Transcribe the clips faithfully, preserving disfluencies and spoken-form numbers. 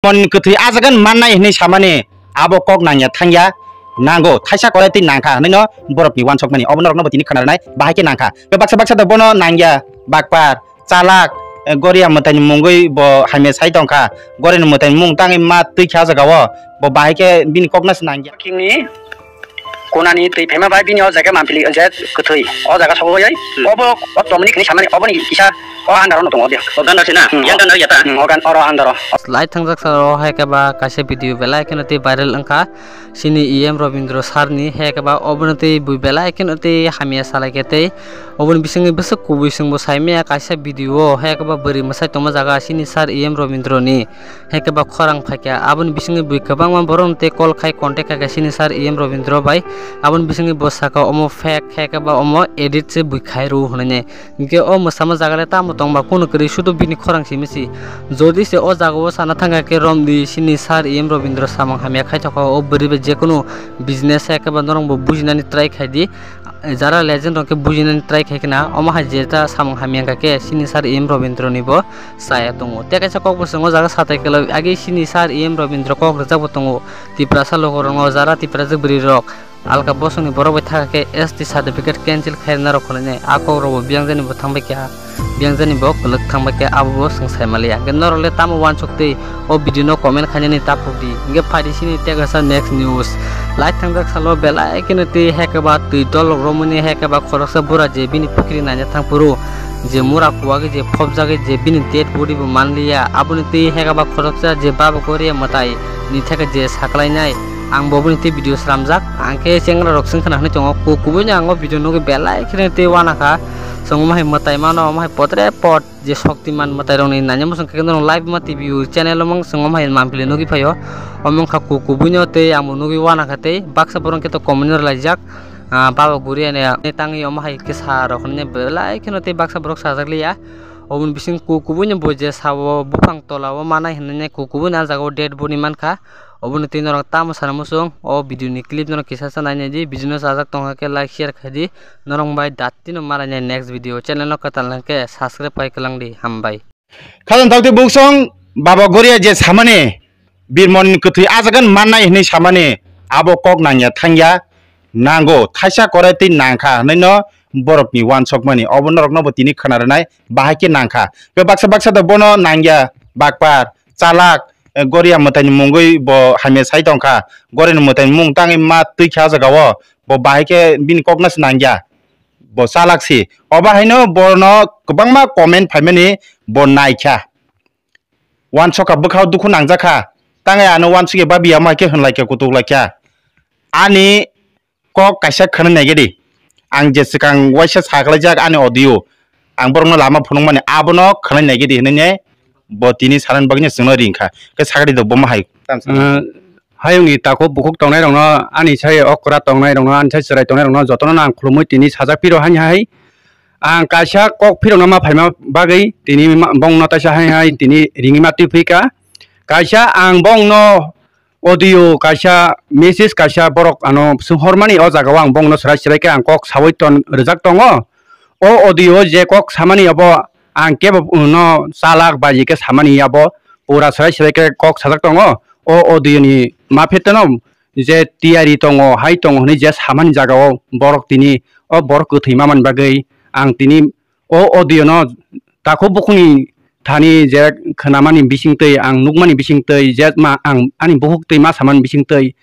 Mon kwthwi ajagan mannai hwnwi samani abo kok nangya thangya, nango thaisa korai twi nangkha hwnwi no borokni wansokmani obo norokno bo tini khwna rwnai bahai khe nangkha. Tei baksa baksa do bono nangya bakpar, chalak, eh, goria mwtaini mungwi bo hamya sai tongkha, gorini mwtaini mung tangwi ma twi kha o jaga o, bo bahai khe bini kokno se nangya. Kini Konani twi phaima bai bini o jaga mampili je kwthwi. O jaga sogwi oi. Hmm. Obo o Dominic ni samani oboni kisa o andaro no tongo dia. O ganda sina. Hmm. Yang ganda ya ta. Hmm, o gan-, oro andaro. Slai thangjak salo hai khe ba kaisa video belai kheno tei viral wngkha. Sini E M Robindro sir ni hai khe ba obono tei bui belai kheno tei hamya salai khe tei oboni bisingni bwswk kubui chwngbo saimaya kaisa video o hai khe ba bwrwi mwsai tongma jaga sini sir E M Robindro ni. Hai khe ba khorang phaikha, aboni bisingni bui kwbangma borok tei call khai contact khaikha sini sir E M Robindro bai, aboni bisingni bo saka omo fake, hai khe ba omo edit se bui khai rw hwnwi. Hinkhe o mwsama jaga le tamo tongba kunu kwrwi sudu bini khorang simi si. Jodi se o jaga o sana thangkha khe romdi sini sir E M Robindro samung hamya khai thokha o bwrwi bai jekunu business hai khe ba norok bo bujinani try khai di. Jara legend rok khe bujinani try khai khna, omo hai jeta samung hamya wngkha khe sini sir E M Robindro ni bo chaya tongo. Tei kaisa kok bwswng o jaga satai kwlwi agi sini sir E M Robindro kok rwjak bo tongo. Tiprasa lukurokno jara Tiprasa bwrwi rok alka bosongni borok bai thaka khe S T certificate cancel khai rwna rok khwlainai. A kok rok bo biyang jani bo thang bai kha. Biyang jani bo kwlwk thang bai khe abo bo swng sai maliya. Hwnkhe norok le tamo uansuk twi o video no comment khainani ta phuk di. Hwnkhe phai di sini tei kaisa next news. Lai thangjak salo belai kheno twi hai khe ba twi dolok romani hai khe ba khoroksa bura je bini pukiri naina thang phuru je mura kuwagwi je phobjagwi je bini dead body bo manliya. Aboni twi hai khe ba khoroksa je baba goria mwtai ni theke je saklainai. Ang bo boni twi video sramjak. Ang khe chengra rok swng khna hwnwi tongo. Ku-, kubui no ang o video nugwi belai kheno twi uanakha. Chwng omo hai mwtai mano, omo hai potre pot je Shaktiman mwtai rokni nanya muchung khe norok live ma T V o channel o mang chwng omo hai mampli nugwi phaio. Omo wngkha ku-, kubui no tei ang bo nugwi uanakha tei baksa borok khe to comment no rwlaijak. Ah, baba guri ani tangwi omo hai khe sa rok hwnwi belai kheno tei baksa borok sajak liya. Oboni bising ku-, kubui no bo je sabo buphang tola o manai hwnwi ku-, kubui no ah jaga o dead body mankha. Obono twi norok tamo sana muchung, o video ni clip norok kisa sa nai nai di, video no chajak tongkha khe like share khai di, norok bai dati no malai nai next video, channel no kwtal hwnkhe subscribe khai kwlang di, hambai. Khajang tawti buksong baba goria je samani, birmon kwthwi ajagan mannai hwnwi samani, abo kok nangya thangya, nango thaisa korai twi nangkha hwnwi no borokni uansukmani, obo norokno bo tini khwna rwnai bahai khe nangkha. Tei baksa baksa do bono nangya bakpar, chalak, eh, goria mwtaini mungwi bo hamya sai tongkha. Gorini mwtaini mung tangwi ma twi kha o jaga o. Bo bahai khe bini kokno se nangya. Bo chalak si. Obo haino bono kwbangma comment phaimani bo naikha. Uansukha bwkhao dukhu nangjakha. Tangwi ano uansukya babi amo hai khe hwnlaikha kutuklaikha. Ani kok kaisa khwnwi naigidi. Ang je swkang waisa sakhlaijak ani audio. Ang borokno lama phunukmani abono khwnwi naigidi hwnwi ne bo tini sanani bagwi no chwngno ringkha. Khe sakadi do bomo hai. Uh, hayungni takhuk bukhuk tongnai rokno ani sai okra tongnai rokno ani sai chwrai tongnai rokno jotono ang khulumui tini sajak phiro hani hai. Ang kaisa kok phirokno ma phaima bagwi tini ma-, bongno taisa hai hai tini ringwi ma twi phika. Kaisa ang bongno audio kaisa message kaisa borok ano swng hormani o jaga o ang bongno swrai swrai khe ang kok saui ton rwjak tongo. O audio je kok samani abo ang kebo no chalak baji khe samani abo pura swrai swrai khe kok sajak tongo. O audio ni ma pheteno je tiyari tongo hai tongo hwnwi je samani jaga o borok tini o borok kwthwi mamani bagwi ang tini o audio no takhuk bukhukni thani je khwnamani bisingtwi ang nukmani bisingtwi je ma ang ani bukhuk twi ma samani bisingtwi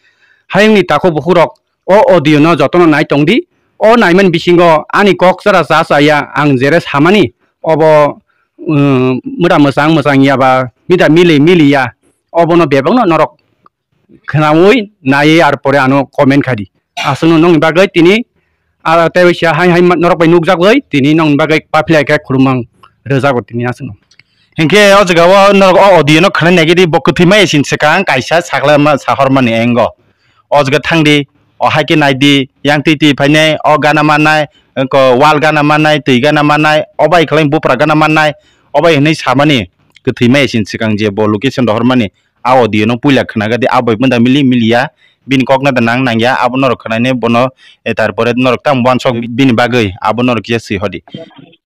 hayungni takhuk bukhukrok o audio no jotono nai tongdi. O naimani bisingo ani kok chara cha cha ya ang jere samani obo, um, mwta mwchang mwchang ya ba mida mili mili ya obono bebakno norok khwnaui naiwi ar pore ano comment khai di. Aswkno nokni bagwi tini, ah, tei waisa hai hai norok bai nukjagwi tini nokni bagwi paphilai khe khulumang rwjago tini aswkno. Hinkhe o jaga o norok o audio no khwnai naigidi bo kwthwi mai sin swkang kaisa sakla ma sahormani engo. O jaga thangdi, o hai khe naidi, yang twi twi phainai, o gana mannai, ko wal gana mannai, twi gana mannai, o bai khlai bupra gana mannai, o bai hwnwi samani kwthwi mai sin swkang je bo location rohormani. A audio no puila khwnaga di, a bai mwnda mili mili ya, bini kok no da nang nang ya, abo norok khwnai ne bono, eh, tarpore norok tamo uansuk bini bagwi, abo norok kisa swi hodi.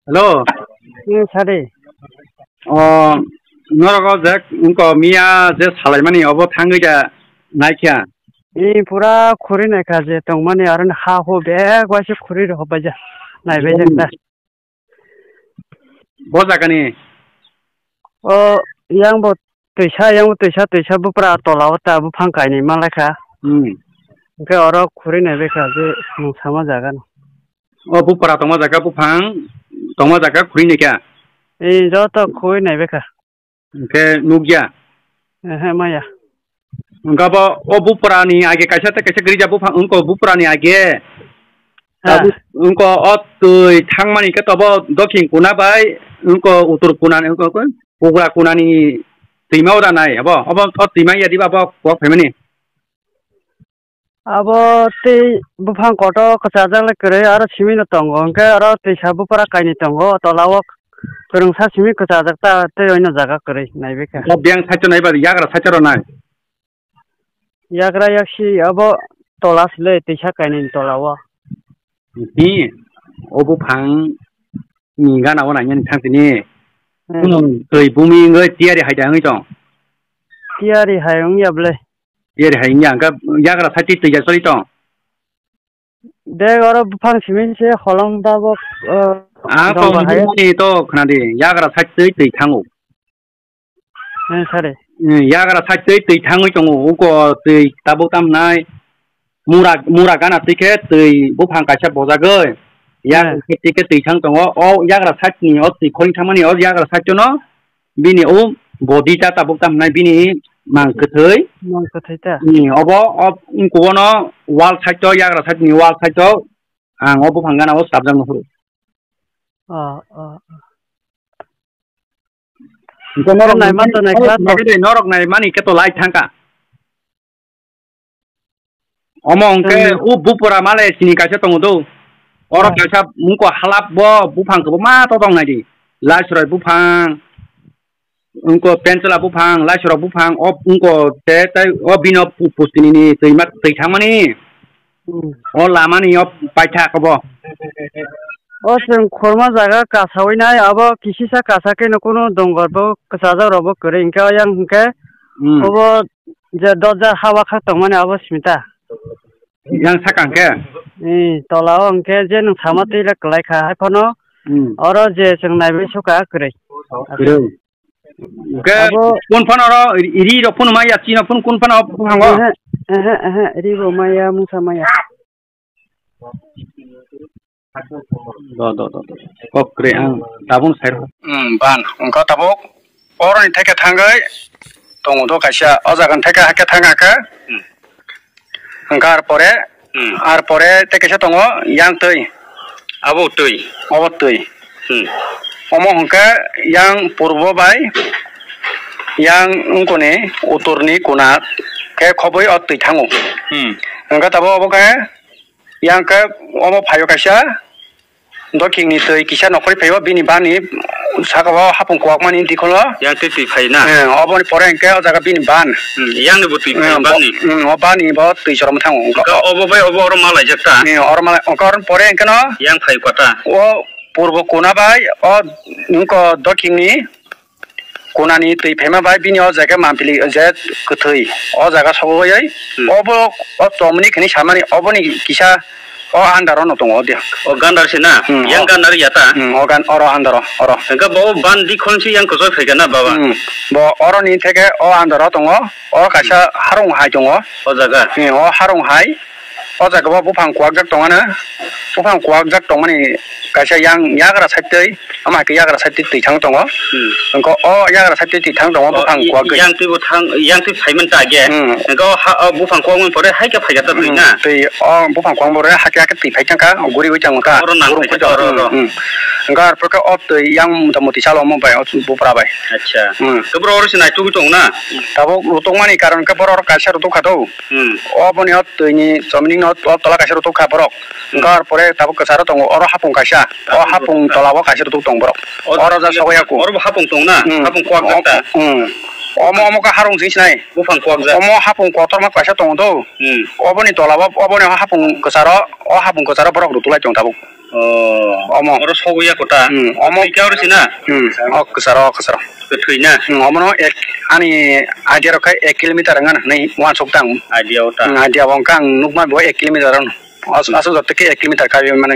Hello. Hmm, sadi. O, Norok o je wngko miya je salaimani obo thangwi da naikha. I pura khuri naikha je tongmani aro ha hu bek waisa khuri rok bai ja naibai jak ta. Bo jagani? O yang bo twisa, yang bo twisa, twisa bupra tola o ta buphang kainwi malaikha. Hmm. Hwnkhe oro khuri naibaikha je nwng sama jaga no. O bupra tongma jaga buphang tongma jaga khuri naikha? Ee, joto khuri naibaikha. Hwnkhe nukya? Ehe, maya. Hwnkhe bo o bupra ni age kaisa tei kaisa grijak buphang wngko bupra ni age. Ha. Tabuk wngko o twi thangmani khe tobo dokhin kuna bai wngko uttor kuna ni wngko pugra kuna ni twima ora nai abo, obo o twima ya diba bo kok phaimani. Abo tei buphang kotor kwchajak le kwrwi, aro simi no tongo, hwnkhe aro twisa bupra kainwi tongo, tola o kwrwngsa simi kwchajak ta tei oino jaga kwrwi naibaikha. O biyang side o naiba yagra side o nai. Yagra yaksi abo tola sle twisa kainwi tola o. Hi, o buphang ni gana o nainani thang tini. Hmm. Kunu twi bumi wngwi tiyari hai da wngwi tong. Tiyari hai wngya ble. Tiyari hai wngya, hwnkhe yagra side twi twi ya choli tong. Bek oro buphang simi se holong tabok, uh, ang dongba tong hai. Ni to khna di, yagra side twi twi thango. Eh, sare. Hmm, yagra side twi twi thangwi tongo, uko twi tabuk tamnai. Mura, mura gana twi khe twi buphang kaisa bojagwi. Yak Hmm. Twi khe twi thang tongo. O yagra side ni o twi khorang thangmani o yagra side no bini o body ta tabuk tamnai bini mang kwthwi. Mang kwthwi ta. Hmm, obo o uko no wall side to yagra side ni wall side to ang o buphang gana o sabjak nukhuru. Oh, oh, oh. Hwnkhe norok nai man tongnai khe to. Norok nai mani khe to lai thangkha. Omo hwnkhe hmm. U bupura male sini kaisa tongo do. Oro ah. Kaisa mungko halap bo buphang khe bo ma to tong nai di. Laichwrai buphang, wngko penchwla buphang, laichwra buphang, o wngko te tei o bino pu-, pustini ni twima twi thangmani. Hmm. O lamani o paithak obo. O chwng khorma jaga kasawi nai, abo kisisa kasa khe no kunu dongor bo kwchajak rok bo kwrwi, hwnkhe o yang hwnkhe hmm. Obo je dorja hawa khak tongmani abo simi ta. Yang saka hwnkhe? Ee, tola o hwnkhe je nwng sama twi le kwlai kha, hai phano hmm. Oro je chwng naiwi suka kwrwi. Kwrwi. Hwnkhe abo kun phano oro ri rok phano ma ya chino phano kun phano buphang o? Ehe, ehe, ehe, ri bo ma ya, mungsa ma ya. Do, do, do, do. Kok kwrwi ang tabuk sai rw. Hmm, ban. Wngkha tabuk. Oroni theke thangwi tongo do kaisa. O jaga ni theke hakhe thang hakhe. Hmm. Hwnkhe ar pore, hmm. Ar pore tei kaisa tongo yang twi. Abo twi. Obo twi. Hmm. Omo hwnkhe yang purbo bai yang wngkoni utorni kuna khe khobwi o twi thango. Hmm. Hwnkhe tabuk obo khe yang khe omo phaio kaisa. Dokhingni twi kisa nokhorwi phaio, bini bani saka o hapung kwakmani dikholo. Yang twi twi phai na? Eh, oboni pore hwnkhe o jaga bini ban. Hmm, yang ni bo twi phai eh, bani. Hmm, o bani bo twi chorma thango. Hwnkhe obo bai obo oro ma laijak ta? Eh, oro ma lai-, hwnkhe oroni pore hwnkhe no? Yang phai kota? O purbo kona bai, o wngko dokhingni Kunani twi phaima bai bini o jaga mampili je kwthwi o jaga sogwi hmm. Obo o tomni khini samani oboni kisa o under no tongo de. O gandar se na? Hmm, yang o gandar ya ta? Hmm, o gan-, oro under o, oro. Hwnkhe bo ban dikhon se yang kochoi phaikha na baba? Hmm, bo oroni theke o under o tongo, o kaisa harung hai tongo. O jaga? Hmm, o harung hai. O jaga bo buphang kuwakjak tongmani, buphang kuwakjak tongmani kaisa yang yagra side twi, ama hai khe yagra side twi twi thang tongo. Hmm. Hwnkhe o yagra side twi twi thang tongo, o, buphang i-, kuwak twi. Yang twi bo thang, yang twi phaimani ta age. Hmm. Hwnkhe o ha, o buphang kuwakmani pore hai khe phaikha ta twi hmm, na? Twi o buphang kuwak pore hakhe hakhe twi phai thangkha, guriwi thangkha. Oro nang gurung phaikha phai ta, oro, oro. Hmm. Hwnkhe arpore khe o twi yang mota moti salo omo bai, o bupra bai. Acha. Hmm. Khe bro oro se naitugwi tongo na? Tabuk rutokmani karon khe borok kaisa rutuk kha do. Hmm. Oboni o twini chomini no o tola kaisa rutuk kha borok. Hmm. Hwnkhe ar pore tabuk kwcharo tongo, oro hapung kaisa. O hapung hapung kaisa. Tola o kaisa rutuk tong borok. O oro ja jaga sogwi ya ku. Oro bo hapung tong na? Hmm. Hapung kuwak jak ta? Hmm. Omo, omo khe harung sing sinai. Buphang kuwak jak. Omo hapung kotorma kaisa tongo do. Hmm. Oboni tola o, oboni hapung kwcharo, o hapung kwcharo borok rutuk lai tong tabuk. Oh. Omo. Oro sogwi ya kota? Hmm. Omo. Twi khe oro sina? Hmm. O kwcharo, o kwcharo. Kwthwi na? Hmm, omono ek, ani idea rok khai ek kilometer wngkha hinwi uansuk tang. Idea o ta? Hmm, idea o wngkha ang nukma bo ek kilometer ano. As-, aswk joto khe ek kilometer kaiwi mano.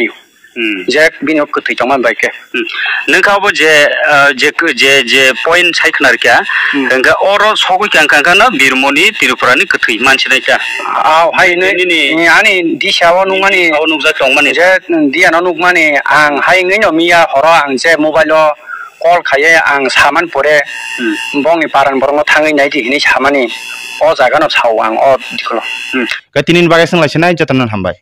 Hmm. Je bini o kwthwi tongma bai khe. Hmm. Nwng kha bo je, ah, je, je, je point sai khwna rikha, hmm, hwnkhe oro sogwi kha, hwnkha, hwnkha no Birmoni Tripurani kwthwi mansinai kha. Ah, hai nini, nini, ani disa o nini nukmani, o nukjak tongmani. Je dia no nukmani, ang hai wngwi no miya horo ang je mobile o call khaiye ang samani pore, hmm, bongni paran borokno thangwi naidi hinwi samani o jaga no sao ang o dikolo. Hmm. Khe tinini bagwi swnglaiswnai jotono hambai.